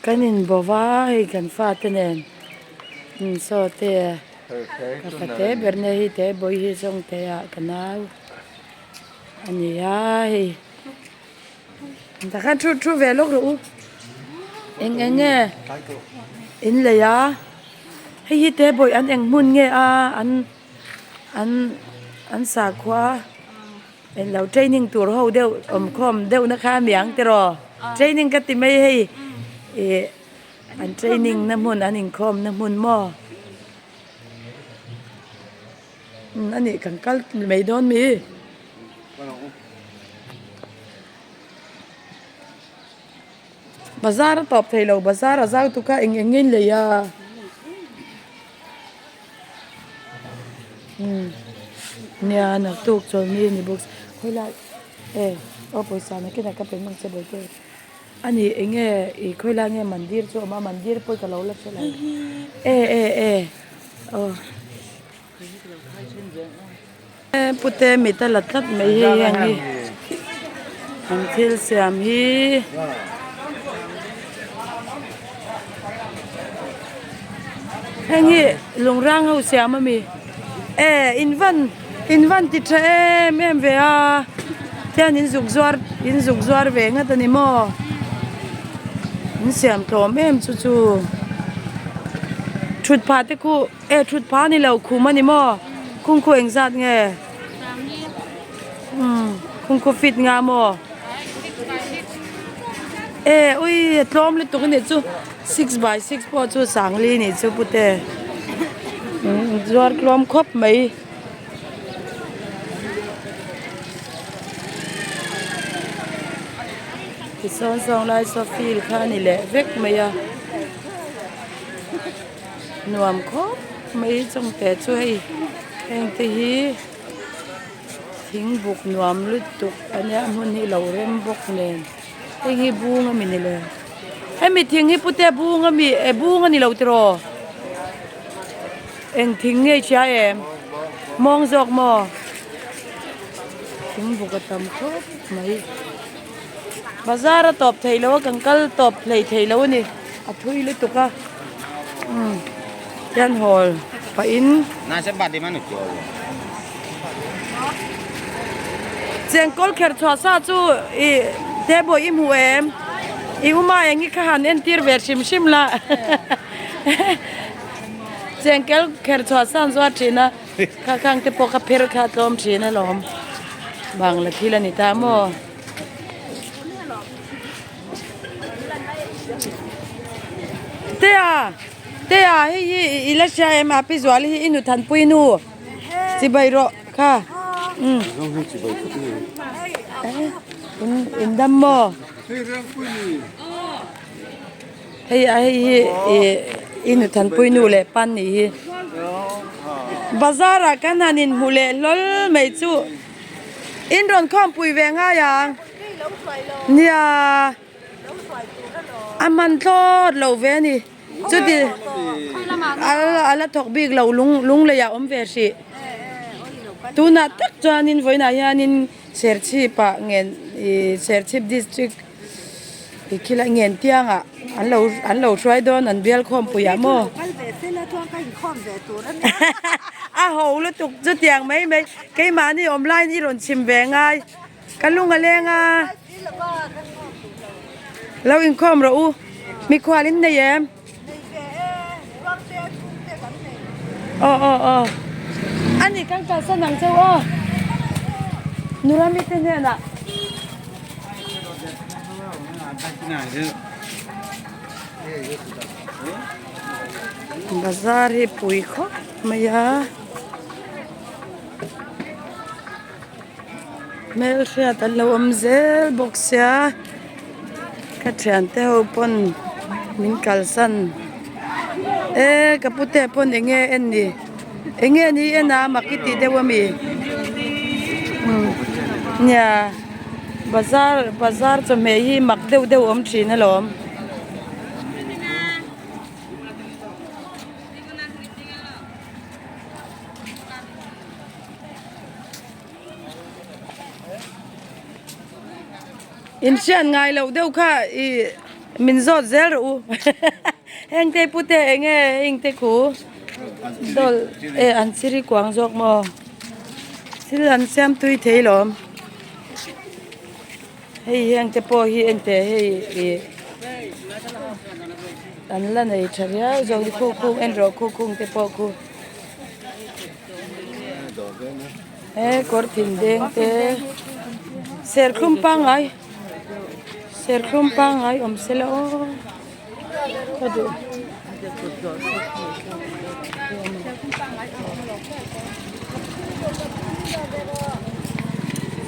Kan in bo va hei kan fate nen saw te ka fate ber nia hei te bawi hi zawng te ah ka nau a ni a hei tah khan thu thu ve lawk rawh u eng eng nge in lei a hei hi te bawi an eng hmun nge a an an an sakhua. Englo training tur ho deuh awm khawm deuh na kha a miang tiraw training ka ti mai hei ih an training na hmun an inkhawm na hmun maw umm a nih kan kal mai dawn mi. Bazar a tawp thei lo bazar a zau tuk a eng eng nge in lei a umm nia naktuk chawlhni a ni bawk si khawilai e aw pawisa nakinah ka pe hmang che bawihte a ni eng nge ih khawilai nge mandir chu a awm a mandir pawh ka lo la hre lo e e e aw. Pute mit a la tlat mai hei heng hi an thil siam hi heng hi lungrang ho siam ami e in van in van ti tha em em ve a tian in zuk zuar in zuk zuar ve ngat ani maw in siam tlawm em chu chu thut phah te khu. E thut phah ni lo khum a ni maw khungkhu engzat nge umm khungkhu fit nga maw e ui a tlawm lutuk a nih chu 6x6 pawh chu sangli a nih chu pute umm zuar tlawm khawp mai. Tisawn sawn lai saw field kha a ni leh vek mai a. Nuam khawp mai chawngte chu hei heng te hi thing buk nuam lutuk a nia hmun hi lo rem bawk nen heng hi bung ami ni le hemi thing hi pute bung ami e bung a ni lo tiraw eng thing nge i hria em mawng zawk maw thing buk a tam khawp mai bazar a tawp thei lo a kan kal tawp hlei thei lo a ni. A thui lutuk a umm hian hawl pah in chengkawl kher chhuah sa chu ih te bawih i hmu em i uma eng hi kha han entir ve hrim hrim la chengkel kher chhuah sa an zuar thin a kha khang te pawh kha pher kha a tlawm thin alawm bangla thil a ni ta maw. Tea Tea hei hi i la hria em a pi Zuali hi i nu Thanpui nu chibai rawh kha umm in in dam maw hei a hei hi ih i nu Thanpui nu leh pan nih hi bazar ah kan han inhmu leh hlawl mai chu in rawn khawmpui ve ngai ang. Nia a hman thlawt lo ve a ni chuti a la thawk bik lo lung lung leiah awm ve hrih tunah tak chuanin vawiinah hianin Serchhip ah ngen ih Serchhip district ih khilai ngen tiangah an lo an lo hruai dawn an bial khawmpui ah maw a ho lutuk chutiang mai mai keimahni awm laiin i rawn chhim ve ngai. Ka lung a leng a, lo inkhawm rawh u, mikhual in nei em? Aw aw aw, a ni kan kalsan ang cheu aw, Nurami te hnenah. Bazar hi pui khawp mai a. Hmelhriat an lo awm zel bawk sia ka thiante ho pawn min kalsan e ka pute pawn eng nge en ni eng nge ni en a mak i tih deuh ami umm nia bazar bazar chawhmeh hi mak deuh deuh a awm thin alawm. In hriat ngai loh deuh kha ih. Min zawt zel rawh u. Heng te pute eng nge heng te khu dawl e an chiri kuang zawk maw? Thil an siam tui thei lawm. Hei heng te pawh hi ente hei ih an la nei tha riau zawk hi khu khung en rawh khu khung te pawh khu. He kawr thin deng te serthlum pangngai serthlum pangngai awm se la aw ka duh.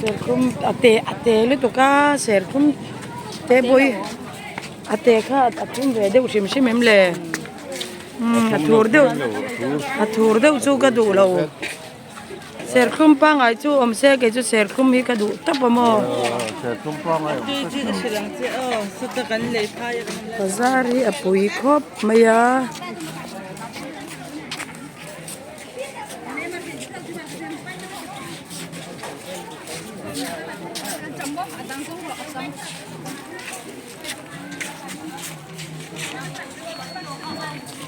Serthlum a te a te lutuk a serthlum te pawh hi a te kha a thum ve deuh hrim hrim em le. Umm a thur deuh a thur deuh chu ka duh lo serthlum pangngai chu awm se kei chu serthlum hi ka duh tawp a maw bazar hi a pui khawp mai a.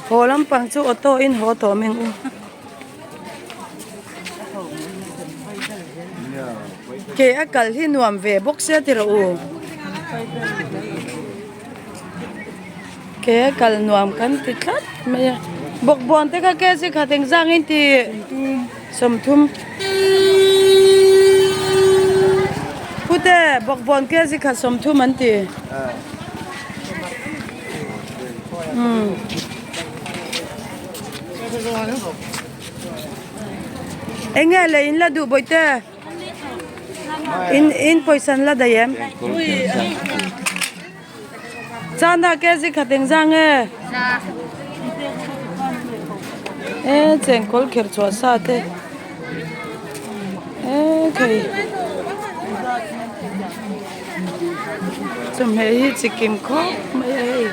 Haw lampang chu auto in haw tawh meng u. Ke a kal hi nuam ve bawk sia ti rawh u. Ke a kal nuam kan ti tlat mai a. Bawkbawn te kha ke zikhat engzang in ti sawmthum. Pute bawkbawn ke zikhat sawmthum an ti. Eng nge lei in la duh bawihte? In in pawisa an la daih em? Chana ke zikhat engzah nge? E chengkawl kher chhuah sa te e khei. Chawhmeh hi chi kim khawp mai a hei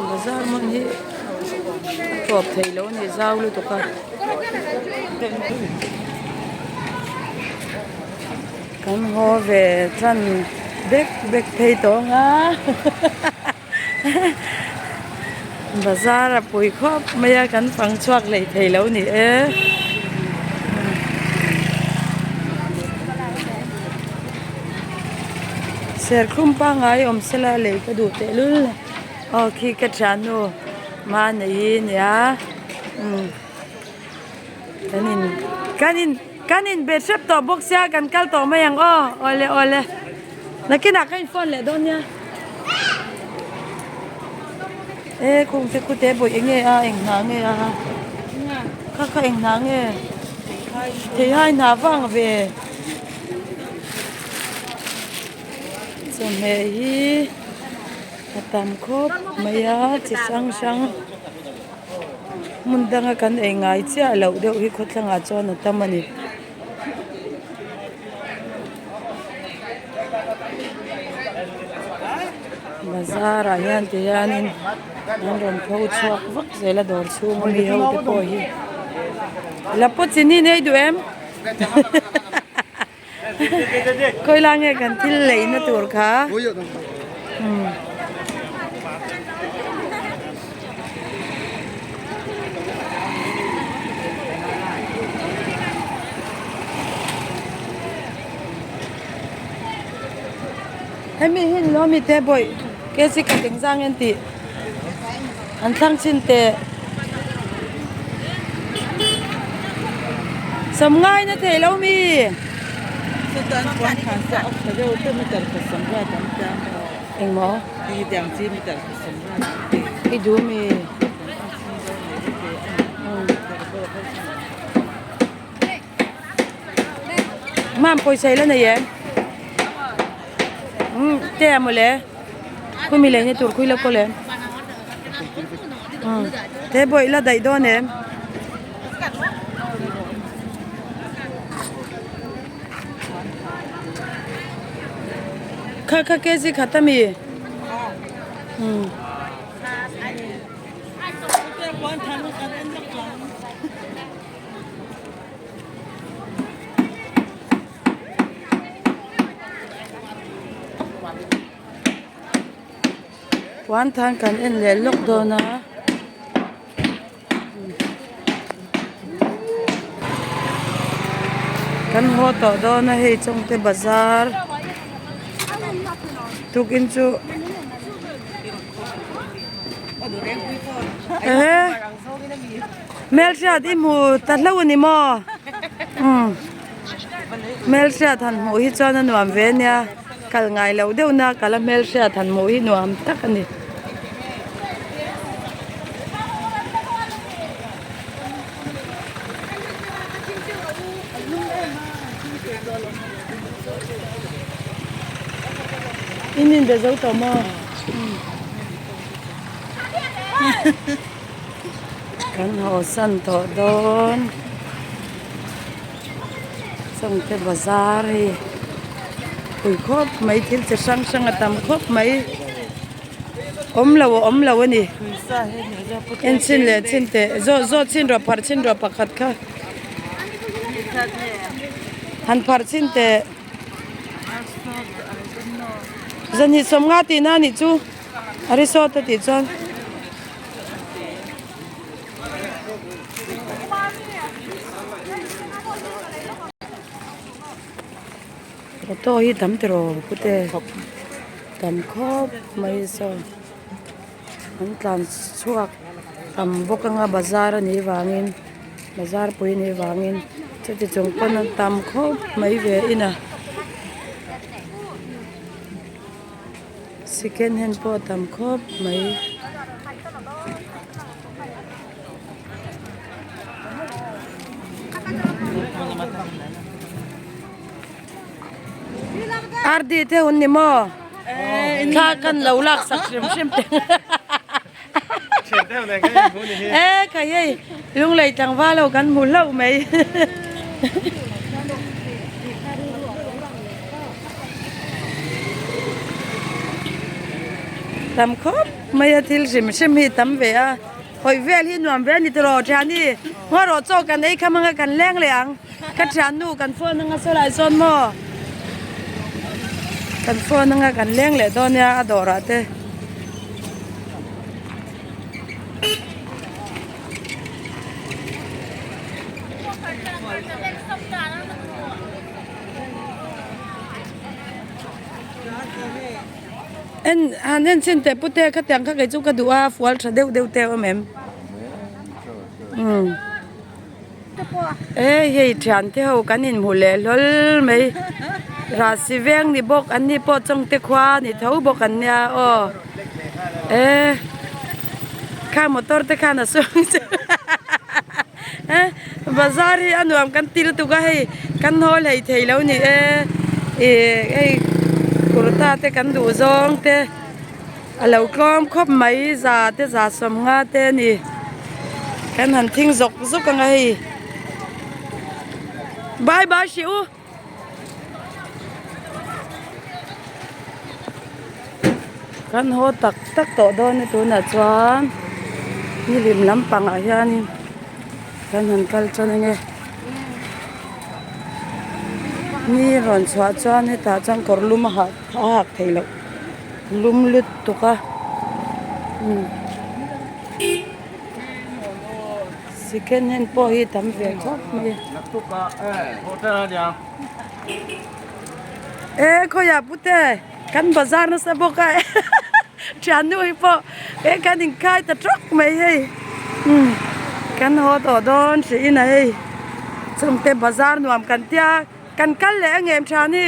bazar hmun hi a tawp thei lo a ni zau lutuk a. Kan haw ve tan bek bek phei tawh ang a bazar a pui khawp mai a kan fang chhuak leh thei lo ni e. Serthlum pangngai awm sela lei ka duh tehlul aw khi ka thiannu mahni hi nia umm kan in kan in kan in be hrep tawh bawk sia kan kal tawh mai ang aw awle awle nakinah ka in phone leh dawn nia. E khung te khu te bawih eng nge a eng hna nge a kha kha eng hna nge theihai hna vang ve chawhmeh hi a tam khawp mai a chi hrang hrang hmun danga kan ei ngai chiah loh deuh hi khawthlangah chuan a tam a ni. Bazar ah hian ti hianin an rawn pho chhuak vak zel a dawr chhung ami ho te pawh hi la pawh chi ni nei duh em khawi lai nge kan thil lei na tur kha umm. Hemi hi ni lawm mite bawih kc khat engzang en tih an thlang chhin teh sawmngai na thei lo mi. Engmaw i duh mi. Mam pawisa i la nei em? Umm te a mawle khumi lei na tur khui la kawl em? Umm te bawih la daih dawn em? Kha kha kg khat a mi? Umm. Puan than kan en leh lawk dawn a. Kan haw tawh dawn a hei Chawngte bazar tukin chu ehe hmelhriat i hmu ta hlauh a ni maw umm hmelhriat han hmuh hi chuan a nuam ve a nia kal ngai loh deuh na kal a hmelhriat han hmuh hi nuam tak a ni. In in be zo tawh maw? Kan haw san tawh dawn. Chawngte bazar hei pui khawp mai thil chi hrang hrang a tam khawp mai. Awm lo a awm lo a ni. En chhin leh chhin teh zawt zawt chhin rawh pharh chhin rawh pakhat kha. Han pharh chhin teh. Zanhnih sawmnga tihna a nih chu a ri sawt a tih chuan. Auto hi tam tiraw pute tam khawp mai saw an tlan chhuak tam bawk anga bazar a nih vangin bazar pui a nih vangin chuti chung pawn an tam khawp mai ve in a second hand pawh a tam khawp mai. RD te hun ni maw? Thla kan lo lak sak hrim hrim te. E khai hei lunglei tlangval ho kan hmu hlauh mai. Tam khawp mai a thil hrim hrim hi tam ve a. Hawi vel hi nuam ve a ni tiraw thiani ngaw chaw kan ei kham anga kan leng leh ang. Ka thiannu kan phone anga saw lai sawn maw kan phone anga kan leng leh dawn nia a dawrah te. En han en chin teh pute khatiang kha kei chu ka duh a fual tha deuh deuh te a awm em umm. E hei thiante ho kan inhmu leh hlawl mai rahsi veng ni bawk an ni pawh chawngte khua ni tho bawk an nia aw e kha motor te khan a suang chu e bazar hi a nuam kan ti lutuk a hei kan haw hlei thei lo ni e ih hei kurta te kan duh zawng te. A lo tlawm khawp mai za te za sawmnga te a ni kan han thing zawk zawk ang a hei bye bye hrih u. Kan haw tak tak tawh dawn a tunah chuan nihlim lampangah hianin kan han kal tan ange ni rawn chhuah chuan hetah chuan kawr lum a hak theih loh. Lum lutuk a second hand pawh hi tam ve khawp mai a e khawiah pute kan bazar nasa bawk a thiannu hi pawh e kan inkhai ta tawk mai hei kan haw tawh dawn hrih in a hei chungte bazar nuam kan tia. Kan kal leh a ngem tha ni.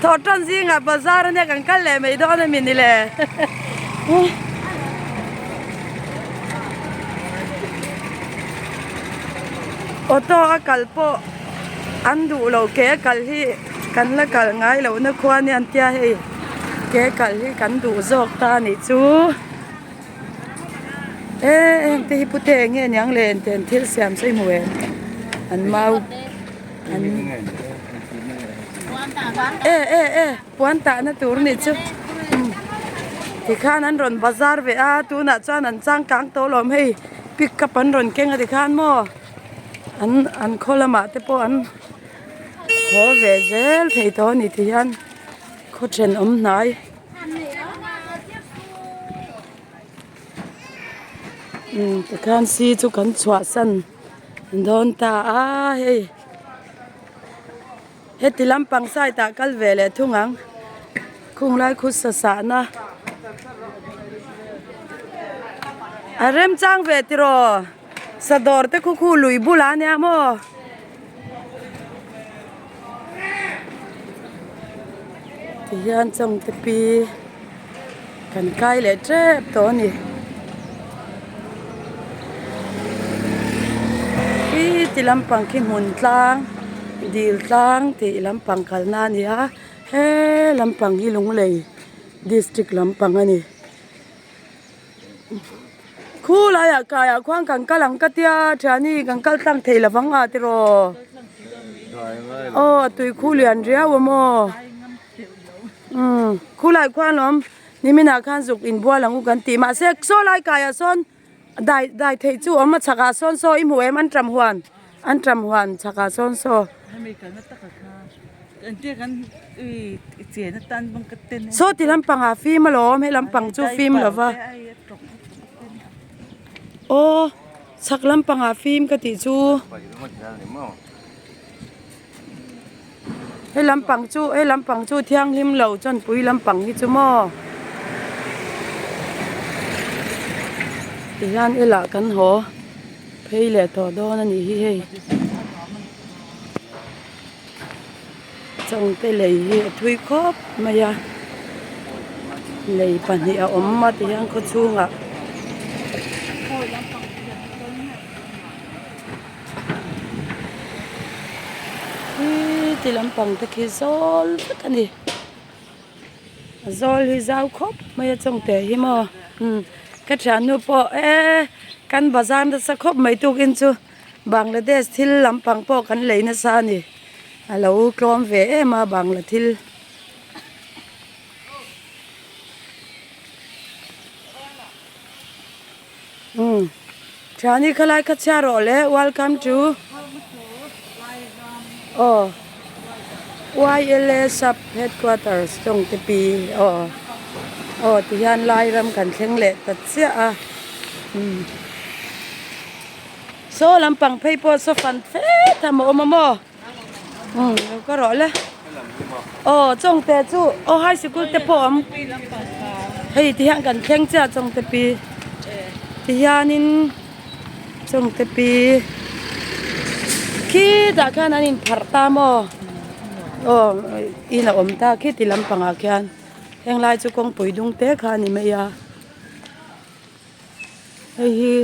Thawh tan zingah bazar ania kan kal leh mai dawn a mi ni le. Auto a kal pawh an duh lo ke a kal hi kan la kal ngai loh na khua ania an tia hei ke kal hi kan duh zawk ta a nih chu. E heng te hi pute eng nge niang le enten thil siam sawi hmu em an mau an e e e puan tahna tur nih chu tikhan an rawn bazar ve a tunah chuan an changkang tawh alawm hei pick up an rawn keng a tikhan maw an an khaw lamah te pawh an haw ve zel thei tawh a ni ti hian khaw thenawm hnai. Umm tikhan si chu kan chhuahsan dawn ta a hei heti lampang side ah kal ve leh thung ang khung lai khu sa sahna a remchang ve tiraw sadawr te khu khu lui bulah ania maw. Tihian chawngte pi kan kai leh tep tawh a ni khi ti lampang khi hmun tlang dil tlang tih lampang kalna a ni a he lampang hi lunglei district lampang a ni. Khulaiah kaiah khuan kan kal ang ka tia thiani kan kal tlang thei lovang a tiraw aw a tui khu lian riau a maw umm khulai khuan awm niminah khan zuk inbual ang u kan tih mahse saw lai kaiah sawn dai dai theih chu awm a chhakah sawn saw i hmu em an ṭam huan an ṭam huan chhakah sawn saw. Saw ti lampangah fim alawm he lampang chu fim lo va aw chhak lampangah fim ka tih chu he lampang chu he lampang chu thianghlim lo chawnpui lampang hi chu maw tihian elah kan haw phei leh tawh dawn a nih hi hei. Chawngte lei hi a thui khawp mai a lei pahnih a awm a tihian khaw chhungah khi ti lampang te khi zawl vek a ni a zawl hi zau khawp mai a chawngte hi maw umm ka thiannu pawh e kan bazar nasa khawp mai tukin chu. Bangladesh thil lampang pawh kan lei nasa a ni a lo tlawm ve em a Bangla thil. Umm thiani khalai kha chhiar rawh le welcome to aw YLA sub headquarters tawngte pi aw aw tihian Lairam kan thleng leh ta chiah a umm. Saw lampang phei pawh saw fan fe tham a awm a maw umm lo ka rawh le aw chawngte chu aw high sikul te pawh a awm hei ti hian kan thleng chiah chawngte pi ti hianin chawngte pi khitah khan an inpharh ta maw aw in a awm ta khiti lampangah khian henglai chu kawngpui dung te kha a ni mai a. Hei hi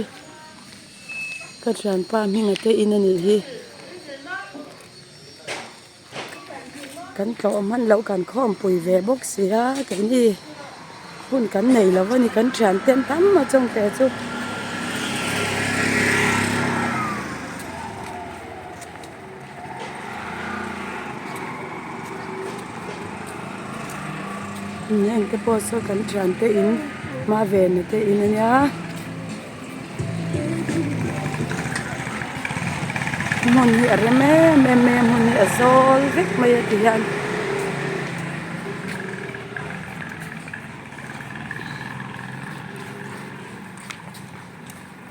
ka thianpa hminga te in a nih hi kan tlawh hman loh kan khawmpui ve bawk si a keini hun kan nei lo a ni kan thian te an tam a chawngte chu. Heng te pawh saw kan thian te in hma ve na te in a nia hmun hi a rem em em mai a hmun hi a zawl vek mai a ti hian.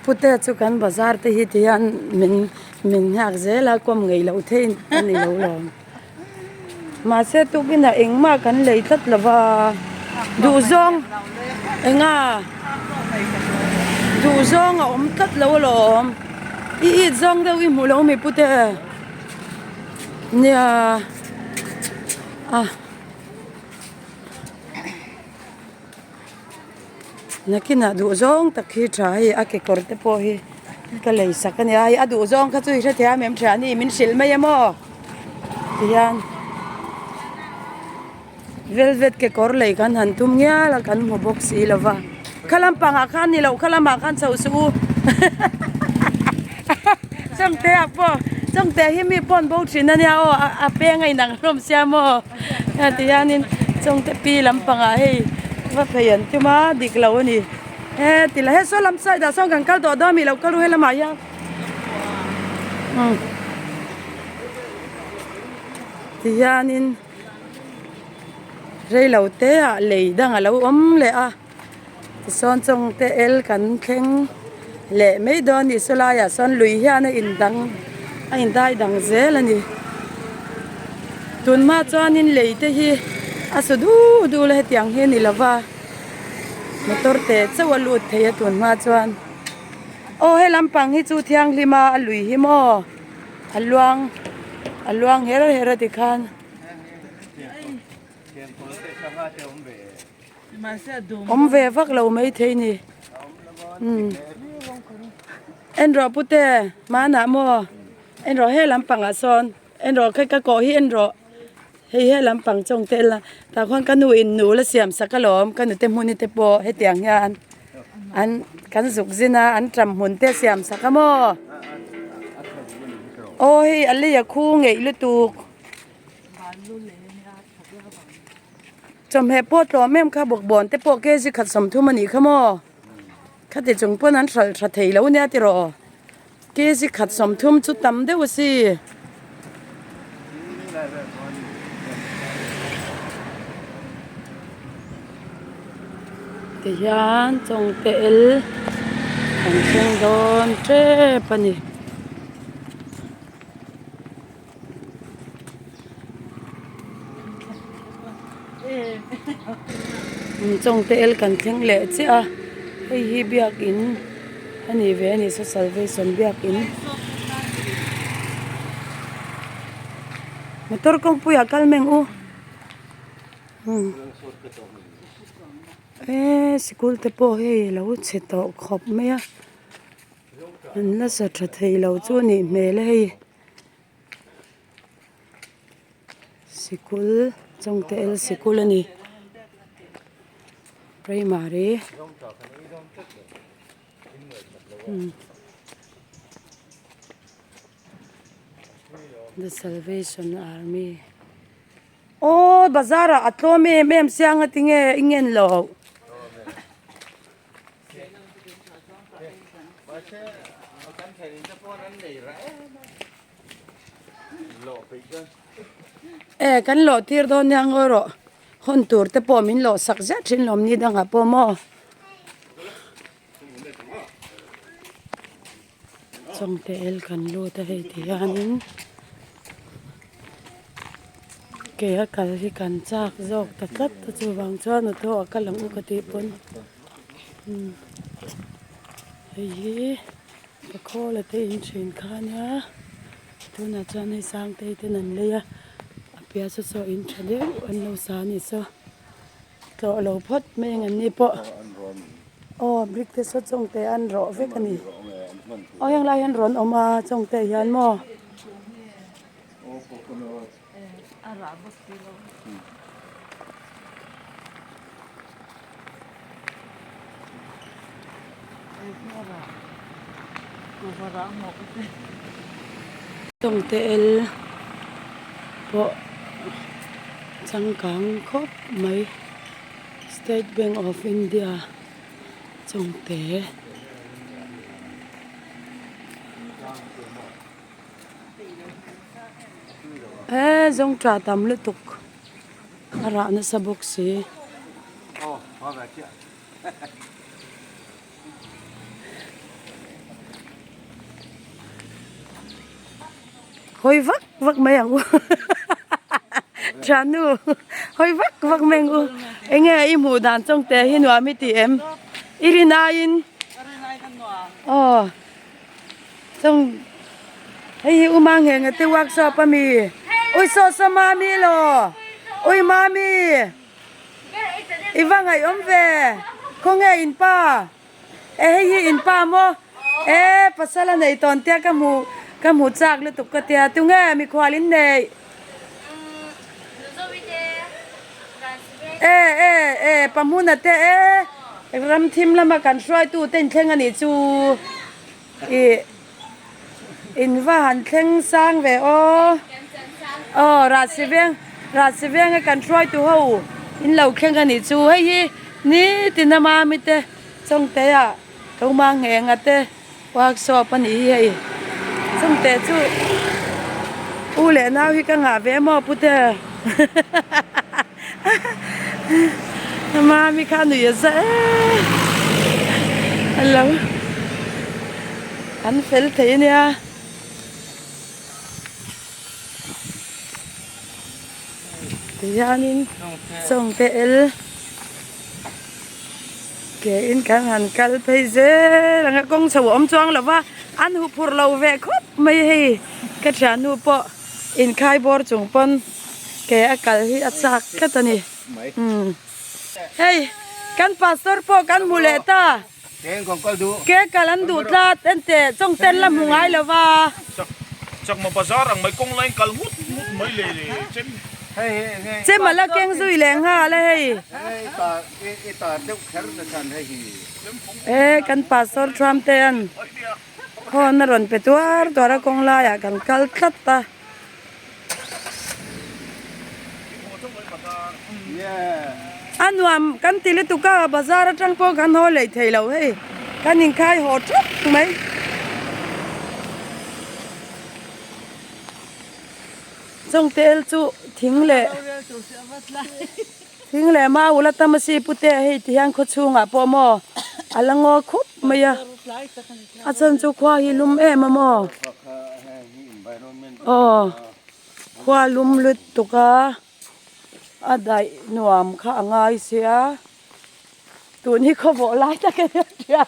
Pute chu kan bazar te hi ti hian min min nghak zel a kawm ngei loh theih a ni lo lawm mahse tukin ah engmah kan lei tlat lo va duhzawng enga duhzawng a awm tlat lo alawm i it zawng deuh i hmuh lo mi pute nia a. Nakinah duh zawng tak hi tha hei a kekawr te pawh hi ka lei sak a nia hei a duh zawng kha chu i hrethiam em tha ani min hrilh mai em aw tihian velvet kekawr lei kan han tum ngial a kan hmu bawk si lo va kha lampangah khan ni loh kha lamah khan chho suh u chawngte ah pawh chawngte hi mi pawn bo thin a nia aw a peng a inang hlawm sia maw. Tihianin chawngte pi lampangah hei va phei an tum a dik lo a ni he ti la he saw lam side ah sawn kan kal tawh dawn a mi lo kal ru he lamah hian umm tihianin reilo te ah lei dang a lo awm leh a tichuan chawngte el kan thleng. Leh mai dawn a ni saw laiah sawn lui hian a in dang a in dai dang zel a ni tun hma chuanin lei te hi a su duh duh la hetiang hi a ni lova motor te chauh a lut thei a tun hma chuan aw he lampang hi chu thianghlim a a lui hi maw a luang a luang her her a tikhan. Awm ve vak lo maithei ni. Umm. En rawh pute hmanah maw en rawh he lampangah sawn en rawh kha ka kawh hi en rawh hei he lampang chawng te la tah khuan ka nu in nu la siam sak alawm ka nute hmuni te pawh hetiang hian an kan zuk zin a an ṭam hmun te siam sak a maw aw hei a lei a khu ngeih lutuk. Chawhmeh pawh tlawm em kha bawkbawn te pawh kg khat 30 a nih kha maw khati chung pawn an hralh tha thei lo nia tiraw kg khat 30 chu tam deuh a si. Tihian chawngte el kan thleng dawn tep a ni. Chawngte el kan thleng leh chiah a hei hi biakin a ni ve a ni saw salvation biakin motor kawngpuiah kal meng u eee sikul te pawh hei a lo chhe tawh khawp mai a an la sa tha thei lo chu a nih hmel a hei. Sikul Chawngte el sikul a ni primary the salvation army aw bazar ah a tlawm em em sia nga tinge i ngen loh. E kan lawh tir dawn nia ngawi rawh hawn tur te pawh min lawh sak zet thin lawm ni dangah pawh maw chawngte el kan lut a hei ti hianin ke a kal hi kan chak zawk ta tlat a chuvang chuan auto a kal ang u ka tih pawn hei hi pakhawl a te in thin kha ania tunah chuan hei sangtei ten an lei a a piah saw saw in tha deuh an lo sa a ni saw tlawh lo phawt mai ang an ni pawh aw brick te saw chawngte an rawh vek a ni aw heng lai hian rawn awm a chawngte hian maw. Tawngte el pawh changkang khawp mai State Bank of India chawngte. He zawng tah tam lutuk a rah nasa bawk si. Hawi vak vak mai ang u thiannu hawi vak vak mai ang u enge i hmuh dan chawng te hi nuam i ti em i rin aiin aw chawng hei hi u Mangheng te workshop ami ui saw saw mami law ui mami. I va ngaihawm ve. Khawnge in pa? E hei hi in pa maw? E pasal a nei tawn tia ka hmu ka hmu chak lutuk ka tia. Tunge mikhual in nei? E e e pahmuna te e ram thim lama kan hruaitu te in thleng a nih chu. I In va han thleng sang ve aw. Aw Rahsi veng Rahsi venga kan hruaitu ho in lo thleng a nih chu. Hei hi nitin a mami te Chawngte ah Toma Nghenga te workshop a nih hi hei. Chawngte chu u leh nau hi ka ngah ve maw pute. Mami kha a nuih a za em a lo. An fel thei a nia. Tihianin chawngte el ke in kan han kal phei zel ang a kawng chho a awm chuang lo va an huphurh lo ve khawp mai hei ka thiannu pawh inkhai bawr chung pawn ke a kal hi a chak tlat a ni umm hei kan pastor pawh kan hmu leh ta. Ke kal an duh tlat enteh chawngten la hmu ngai lo va. Chakma bazar ang mai kawng lain kal ngut ngut mai le le chem. Chem a la keng zui leh nghal a hei. E kan pastor Trump te an khawn a rawn pe tuar tuar a kawng laiah kan kal tlat a. A nuam kan ti lutuk a bazar atang pawh kan haw leh thei lo hei kan inkhai haw thap mai. Chawngte el chu thing leh thing leh mau ula tam a si pute hei ti hian khaw chhungah pawh maw a la ngaw khup mai a a chhan chu khua hi lum em a maw. Aw khua lum lutuk a a daih nuam kha a ngai sia tun hi khawvawh lai tak a nia hria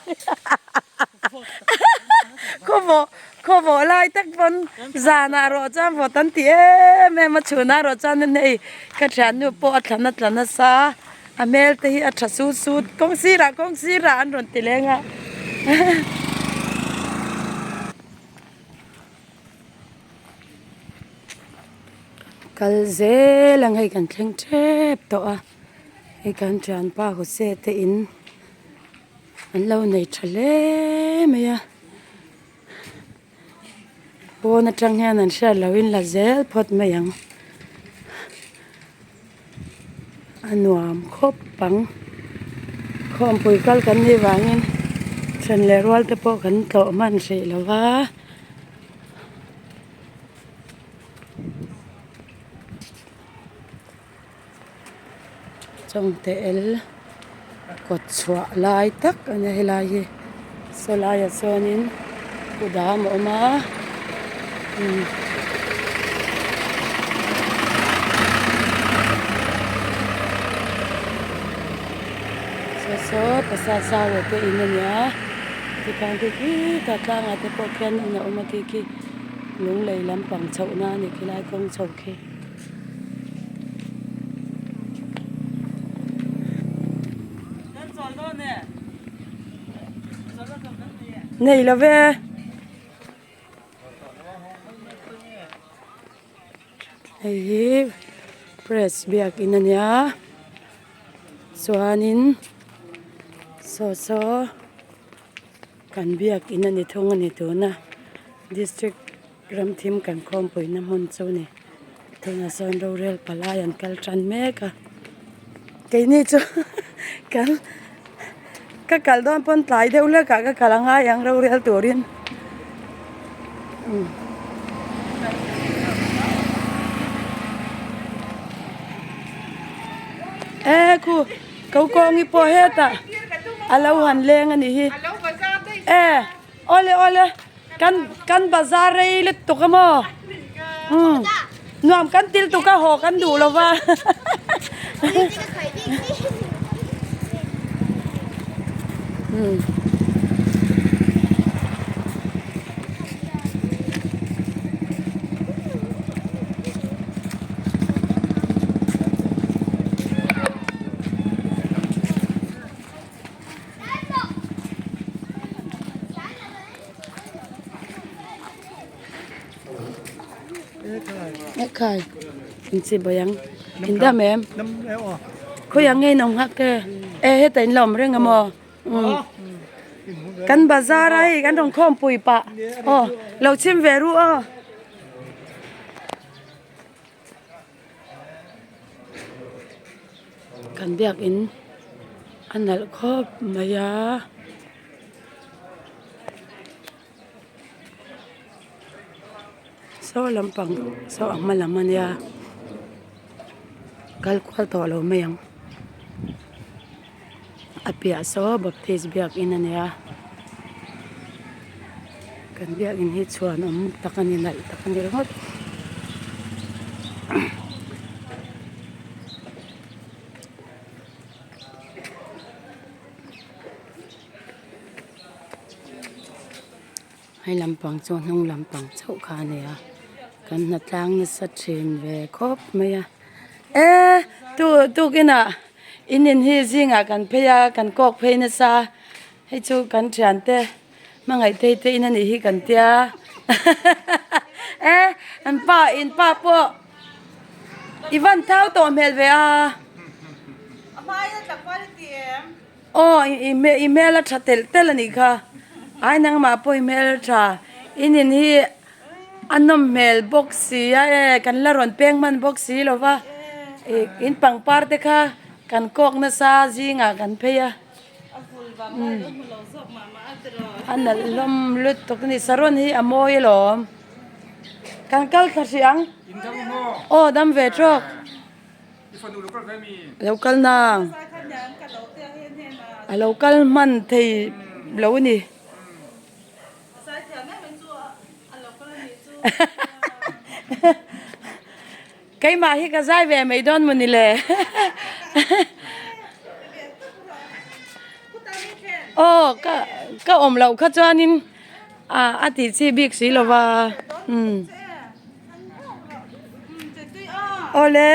khawvawh khawvawh lai tak pawn zanah erawh chuan vawt an ti em em a chhunah erawh chuan hei ka thiannu pawh a thlan a tla nasa a hmel te hi a tha sut sut kawng sirah kawng sirah an rawn ti leng a. Kal zel ang hei kan thleng tep tawh a hei kan thianpa Jose te in an lo nei tha hle mai a pawn atang hian an hriat loh in la zel phawt mai ang a nuam khawp ang khawmpui kal kan nih vangin then leh rual te pawh kan tlawh hman hrih lo va. Chawngte el kawt chhuah lai tak a nia helai hi saw laiah chuanin kudam a awm a umm. Saw saw pasal zau te in a nia tikhan khi khitah tlangah te pawh khian in a awm a khi khi lunglei lampang chhohna a ni khilai kawng chho khi. Nei lo ve. Hei hi press biakin a nia chuanin saw saw kan biakin a ni thung a ni tuna district Ramthim kan khawmpuina hmun chu ni tunah sawn rorel palai an kal tan mek a keini chu kan ka kal dawn pawn tlai deuh hlek ah ka kal a ngai ang rorel turin e khu ko kawngi pawh hetah a lo han leng a nih hi e. Awle awle kan kan bazar rei lutuk a maw umm nuam kan til tuk a haw kan duh lo va umm. Ekhai in chi bai ang in dam em khawiah nge in awm nghak te e hetah in la awm reng a maw umm kan bazar a hei kan rawn khawmpui pah aw lo chhim ve ru aw. Kan biakin a nalh khawp mai a. Saw lampang saw a hma lam a nia kal kual tawh lo mai ang a piah saw baptist biakin a nia. Kan biakin hi chhuan awm tak a ni nalh tak a ni ringawt. Hei lampang chu hnung lampang chauh kha a ni a kan hnatlang nasa thin ve khawp mai a e tu tukinah in in hi zingah kan phei a kan kawk phei nasa hei chu kan thiante hmangaih te te in a nih hi kan tia e an pa in pa pawh i van thau tawh hmel ve a. Aw i i hmel a tha telh telh a nih kha ai nangmah pawh i hmel a tha in in hi a nawm hmel bawk si a e kan la rawn peng hman bawk si lo va ih in pangpar te kha kan kawk nasa zingah kan phei a a nalh hlawm lutuk a ni saron hi a mawi alawm kan kal thla hrih ang aw dam ve tawk. Lo kal nang a lo kal hman thei lo a ni. Keimah hi ka zai ve mai dawn mawni le. Aw ka ka awm loh kha chuanin a tih chi bik si lo va umm. Awle.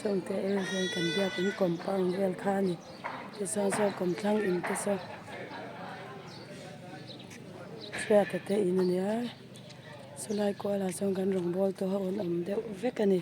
Chungte en hian kan biak in compound vel kha a ni tichuan saw kawmthlang in te saw chhiat a te in a nia chulai kualah chuan kan rawngbawl tawh ho an awm deuh vek a ni.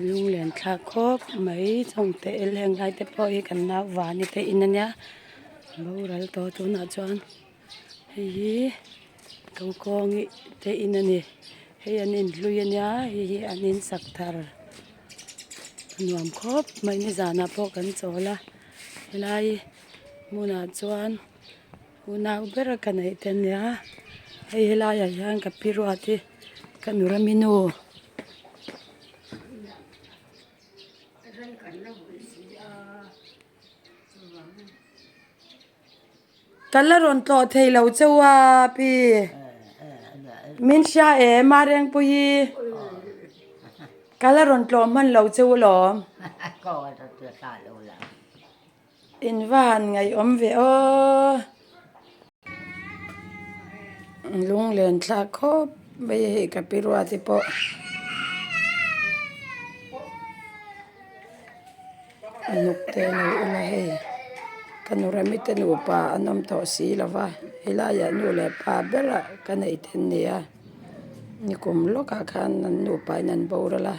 Lunglen thlak khawp mai chawngte el heng lai te pawh hi kan nau vani te in ania boral tawh tunah chuan. Hei hi kalkawng te in a ni hei an inhlui a nia hei hi an insak thar a nuam khawp mai nizanah pawh kan chawl a helai hmunah chuan unau ber a ka neih te a nia hei helaiah hian ka pi ruat hi ka nu rami nu. Ka la rawn tlawh thei lo cheu a pi. Min hria em a Rengpui hi? Ka la rawn tlawh hman lo cheu alawm. In va han ngaihawm ve aw. Lunglen thlak khawp mai hei ka pi ruat te pawh. A hnuk te lo ula hei ka nu rami te nupa an awm tawh si lo va helaiah nu leh pa berah ka neih then ni a nikum lawkah khan an nupa in an boral a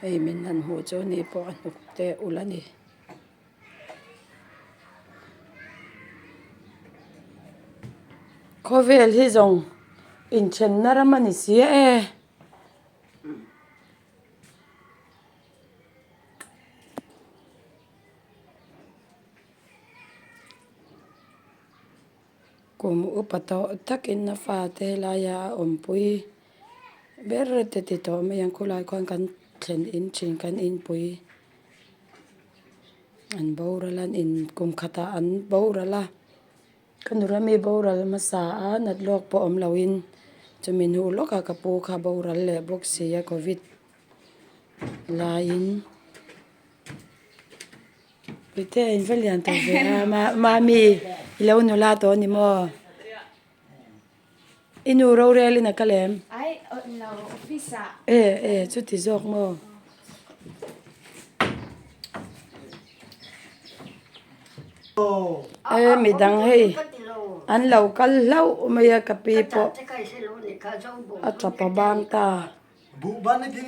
hei min han hmuh chu ni pawh a hnuk te ul a ni. Khawvel hi zawng inthenna ram a ni si e. Kum upa tawh takin a fate helaia a awmpui ber te ti tawh mai ang khulai khuan kan thlen in thin kan inpui an boral a in kum khatah an boral a. Ka nula mi boral hmasa a nat lawk pawh awm loin chumi hnu lawkah ka pu kha boral leh bawk si a covid laiin puite a in va lian tawh ve a mami i lo nula tawh a ni maw i nu rorelin a kal em e e chuti zawk maw. E midang hei an lo kal hlauh mai a ka pi pawh a tap a bang ta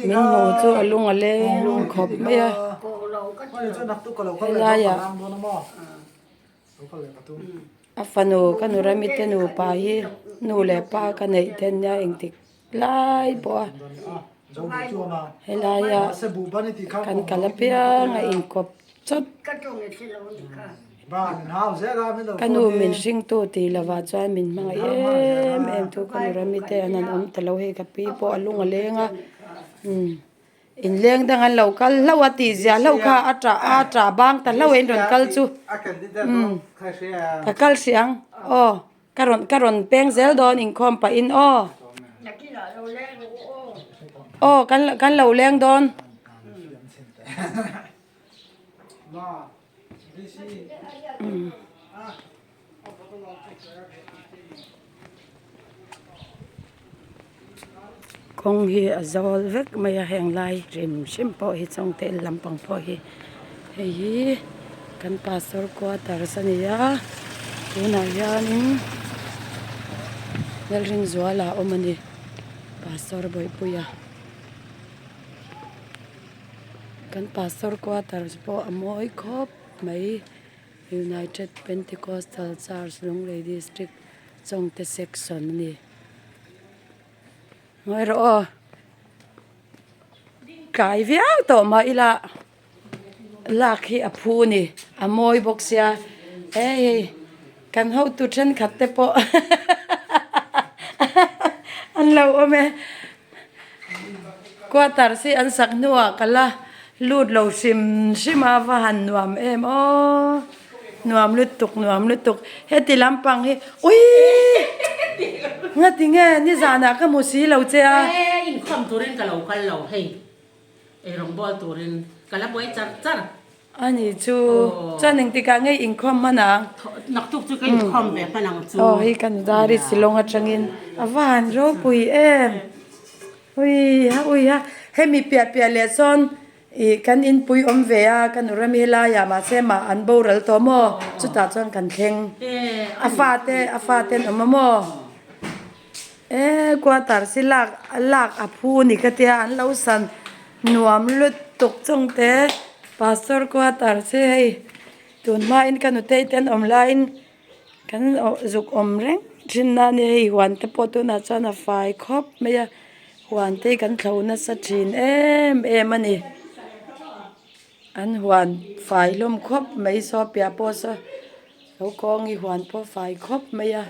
min hmuh chu a lung a leng khawp mai a helaiah. A fanu ka nu Rami te nupa hi nu leh pa ka neih te ania engtik lai pawh a helaia kan kal apiang a inkawp chawt. Ka nu min hringtu tih lovah chuan min hmangaih em em thu ka nu Rami te an han awm ta lo hei ka pi pawh a lung a leng a umm inleng dang an lo kal hlauh a tih ziah hlauh kha a tah a tah bang ta hlauh a in rawn kal chu umm ka kal hrih ang aw. Ka rawn ka rawn peng zel dawn inkhawm pahin aw. Aw kan kan lo leng dawn. Kawng hi a zawl vek mai a heng lai hrim hrim pawh hi chawngte lampang pawh hi hei hi kan pastor quarters a ni a tunah hianin Lalrinzuala a awm a ni pastor Bawihpuia kan pastor quarters pawh a mawi khawp mai United Pentecostal Church Lunglei District Chawngte section a ni. Ngawi rawh aw tlai viau tawh mah ila lak hi a phu a ni a mawi bawk sia he hei kan hotu thenkhat te pawh an lo awm e quarters hi an sak hnuah ka la lut lo hrim hrim a va han nuam em aw. Nuam lutuk nuam lutuk heti lampang hi uii ngati nge nizanah ka hmu si lo che a. E inkhawm turin ka lo kal lo hei eirawng bawl turin ka la buai char char. Ani chu chuan engtikah nge inkhawm hman ang. Naktuk chu ka inkhawm ve hman ang chu. Aw hei kan Dari Shillong atangin a va han ropui em ui ha ui ha hemi piah piah leh sawn Ih kan inpui awm ve a, ka nu rami helaiah mahse mah an boral tawh maw? Chutah chuan kan thleng. A fate a fate an awm a maw? E quarter si lak lak a phu ni ka tia an lo san nuam lutuk chungte pastor quarter si hei tun hmain ka nutei te an awm laiin kan zuk awm reng thin a ni hei huan te pawh tunah chuan a fai khawp mai a huan te hi kan thlo nasa thin em em a ni an huan fai hlawm khawp mai saw piah pawh saw lo kawng hi huan pawh fai khawp mai a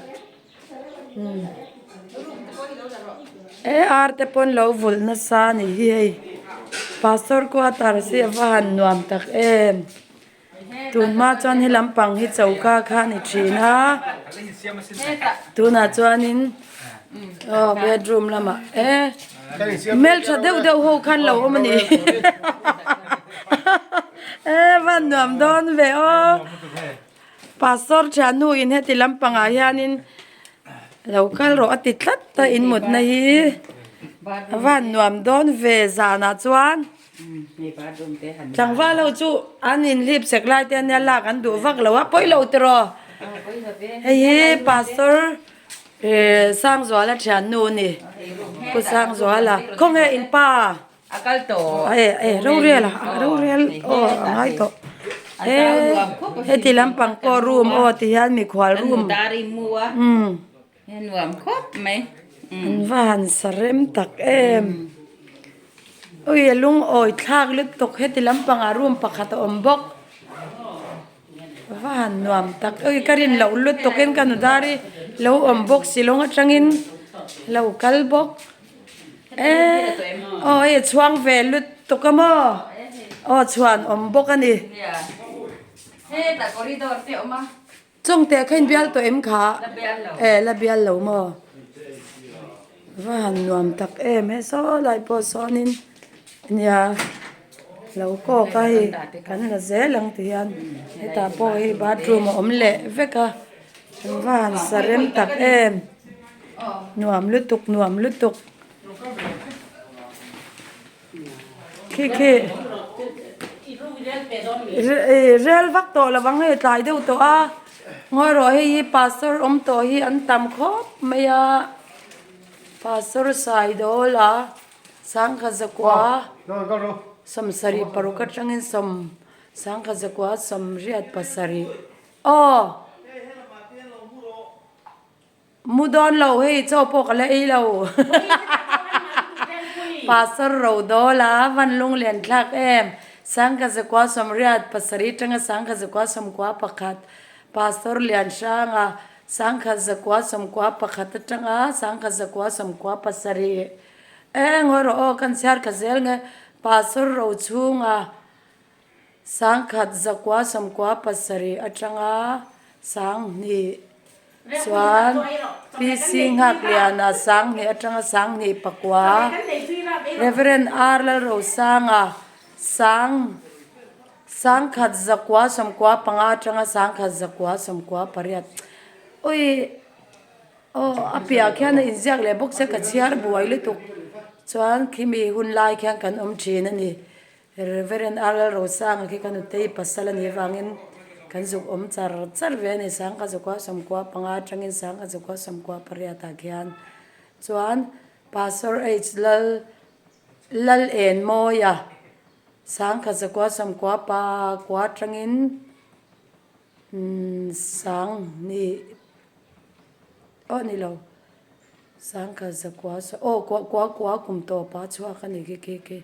umm e ar te pawn lo vulh nasa a ni hi hei pastor quarters hi a va han nuam tak em. Tunhma chuan he lampang hi choka kha a ni thin a tunah chuanin aw bedroom lamah e hmeltha deuh deuh ho khan lo awm a ni e van nuam dawn ve aw pastor thiannu in heti lampangah hianin lo kal rawh a ti tlat a in mutna hi a van nuam dawn ve zanah chuan. Tlangval ho chu an inhlip sek lai te ania lak an duh vak lo a pawi lo tiraw hei hi pastor eh Sangzuala thiannu a ni Pu Sangzuala khawnge in pa eh eh rorel a rorel aw a ngai tawh eh heti lampang pawh room aw ti hian mikhual room umm. An va han sa rem tak em. Ui a lungawi thlak lutuk heti lampangah room pakhat a awm bawk. A va han nuam tak ui ka rin loh lutukin ka nudar hi lo awm bawk silawng atangin lo kal bawk. Eh aw hei a chhuang ve lutuk a maw aw chhuan awm bawk a ni. Chawngte kha in bial tawh em kha? E la bial lo maw? Va han nuam tak em he saw lai pawh sawnin nia lo kawk a hei kan la zel ang ti hian hetah pawh hei bathroom a awm leh vek a va han sa rem tak em nuam lutuk nuam lutuk. Khi khi rel vak tawh lo ang hei tlai deuh tawh a ngawi rawh hei hi pastor awm tawh hi an tam khawp mai a pastor Saidawl a sangha zakua sawmsarih paruk atangin sawm sangha zakua sawmriat pasarih aw. Mu dawn lo hei chaw pawh ka la ei lo. Pastor Rodawla van lunglen thlak em. Sangkhat zakua sawmriat pasarih tanga sangkhat zakua sawmkua pakhat Pastor Lianhranga sangkhat zakua sawmkua pakhat atanga sangkhat zakua sawmkua pasarih eng haw rawh aw kan chhiar kha zel nge Pastor Rochhunga Sangkhat zakua sawmkua pasarih atanga sanghnih chuan PC Nghakliana sanghnih atanga sanghnih pakua Rev. R Lalrosanga sang sangkhat zakua sawmkua panga atanga sangkhat zakua sawmkua pariat ui aw a piah khian a inziak leh bawk se ka chhiar buai lutuk chuan khimi hun lai khian kan awm thin a ni. Reverend R. Rosanga khi ka nutei pasal a nih avangin kan zuk awm char char ve a ni. Sangkha zakua sawmkua panga atangin sangkha zakua sawmkua pariatah khian chuan Pastor H. Lal Lal Enmawia sangkha zakua sawmkua pakua atangin Sanghnih aw ni lo sangkhat zakua aw kua kua kua kum tawpa chhuak a ni khi khi khi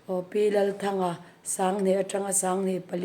aw Pi Lalthanga sanghnih atanga sanghnih pali.